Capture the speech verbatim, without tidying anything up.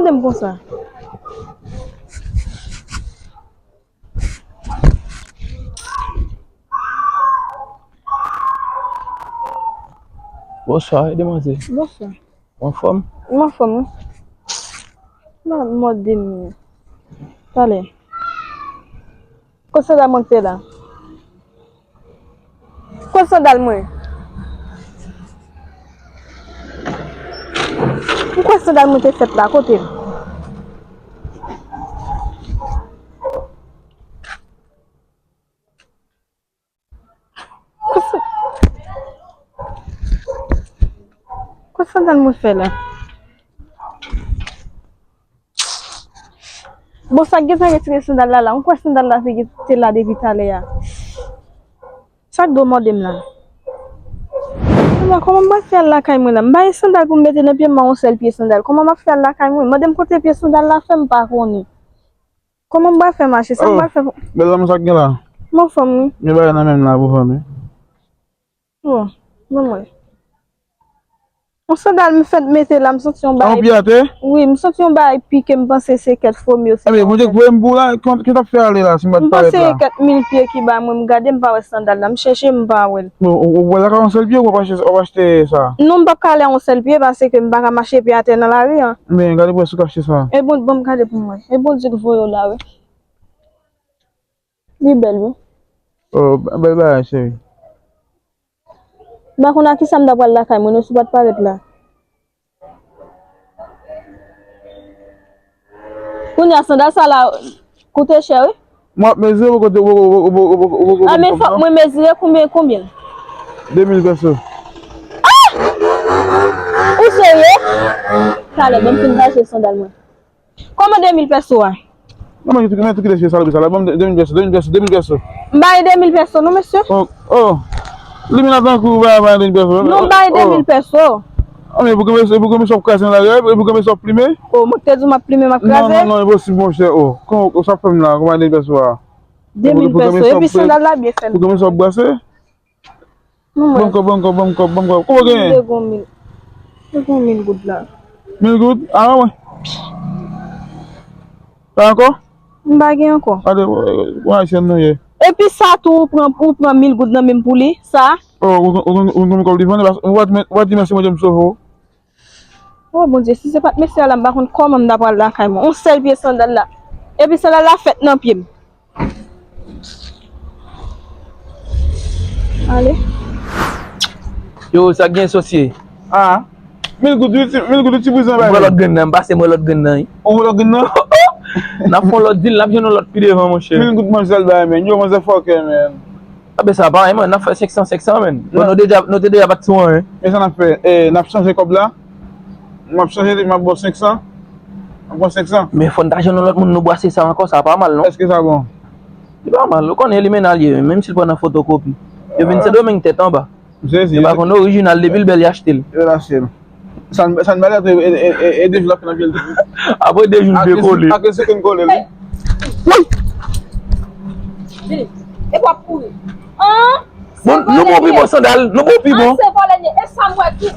Gade m konsa. Bonswa, wi, demwazèl. Bonswa. Ou anfòm? M anfòm, wi. Non, mòde m. Talè. Kot sandal mwen te la? Kot sandal mwen? M kwè sandal mwen te fèt la, kote l? Kot sa-, kot sandal mwen fè la? Bon, sa k gentan retire sandal la la? M kwè sandal la te gen-, te la depi talè a. Sa k dwe mande m la? Mwen, kòman m pral fè al lakay mwen la? M pa gen sandal pou m mete nan pye m, yon sèl pye sandal. Kòman m ap fè al lakay mwen? Mande m kote pye sandal la fè, m pa konnen. Kòman m pral fè mache? Sa m pral fè? Bèl zanmi, sa k gen la? M anfòm, wi. Men bagay nan men m la pou fè m. Bon, ban mwen. Yon sandal m fèk mete la, m santi yon bagay. An pye atè? Wi, m santi yon bagay pike, m panse se kèk fomi yo. Ebyen, Bondye k voye m pou la, ki, ki t ap fè ale la, si m pa t parèt la? M panse kèk mil pye ki ba mwen, m gade, m pa wè sandal la, m chèche, m pa wè l. Bon, ou, ou, ou lakay yon sèl pye, ou ap achte, ou ap achte sa? Non, m p ap ka ale yon sèl pye, paske m pa ka mache pye atè nan lari an. Men, gade pou wè si w ka achte sa. E bon, bon, m gade pou mwen. E Bondye k voye w la, wi. Li bèl, wi. Oh, bèl bagay, cheri. M pa konn a kisa m ta pral lakay mwen non, si w pa t parèt la. Kounye a, sandal sa la koute chè, wi. Mwen ap mezire, ou kote, ou, ou, ou, ou, ou, ou, ou, Ah, men fòk mwen mezire konbyen, konbyen? De mil peso. Ah! Ou serye? Talè, ban m fin rache sandal mwen. Kòman de mil peso a? Non, men, men, tou kite cheri, salopri sa la. Ban m de mil peso, de mil peso, de mil peso. M ba li de mil peso, non, mesye. Oh, oh. Limena tankou, ba, ba, de mil peso. Non, m ba li de mil peso. Ah, men, pou kòman, pou kòman sa w ap kraze nan lari a, pou kòman sa w ap plime? Oh, mwen te di w m ap plime, m ap kraze? Non, non, non, enposib, monchè, oh. Kòman, sa w ap fè m la, kòman de mil peso a? De mil peso, epi sandal la byen fèt. Pou kòman sa w ap brase? Ban m kòb, ban m kòb, ban m kòb, ban m kòb. Kòman w genyen? Te gon mil. Te gon mil goud la. Mil goud? A, wè. Pa ankò? M pa gen ankò. Gade, w, w, w Ayisyèn nou ye. Epi sa tou, ou pran, ou pran mil goud nan men m pou li, sa? Oh, ou, ou, ou, ou konn kòb li vann, ou pa, ou pa di, ou pa di mèsi, Bondye m sove w. Oh, Bondye, si se pa t mesye a la, m pa konn kòman m ta pral lakay mwen. Yon sèl pye sandal la. Epi sandal la fèt nan pye m. Ale. Yo, sa gen sosye? Ah. Mil goud, wi, ti, mil goud, wi, ti brizan. Mwen lòt grenn nan, m pase mwen lòt grenn nan, wi. Ou lòt grenn nan? N ap fè yon lòt dil, n ap jwenn yon lòt pi devan, monchè. Mil goud manzè l bay, men. Yo, manzè fòkè, men. Anben sa pa anyen, man, n ap fè senk san, senk san, men. Bon, nou deja, nou te deja pa t sou anyen. Men sa n ap fè, eh, n ap chanje kòb la. M ap chanje, m ap ba w senk san. M ap pran senk san. Men fò n ta jwenn yon lòt moun nou brase sa ankò, sa pa mal, non? Èske sa bon? Li pa mal, ou konnen li men al ye, menm si l pran nan fotokopi. Yo vin Sendomeng tèt anba. M sezi. Yo pa konn orijinal, depi l bèl, y achte l. Yo lache l. Sa n, sa n ba li atò, e, e, e, e devlòpe nan pye l tou. Apre de jou, l dekole. Ak rezon ke n kole l, wi. Vini. E w ap kouri. An! Bon, nou bon pi bon sandal, nou bon pi bon. An, se vòlè l ye. E sa m wè tou.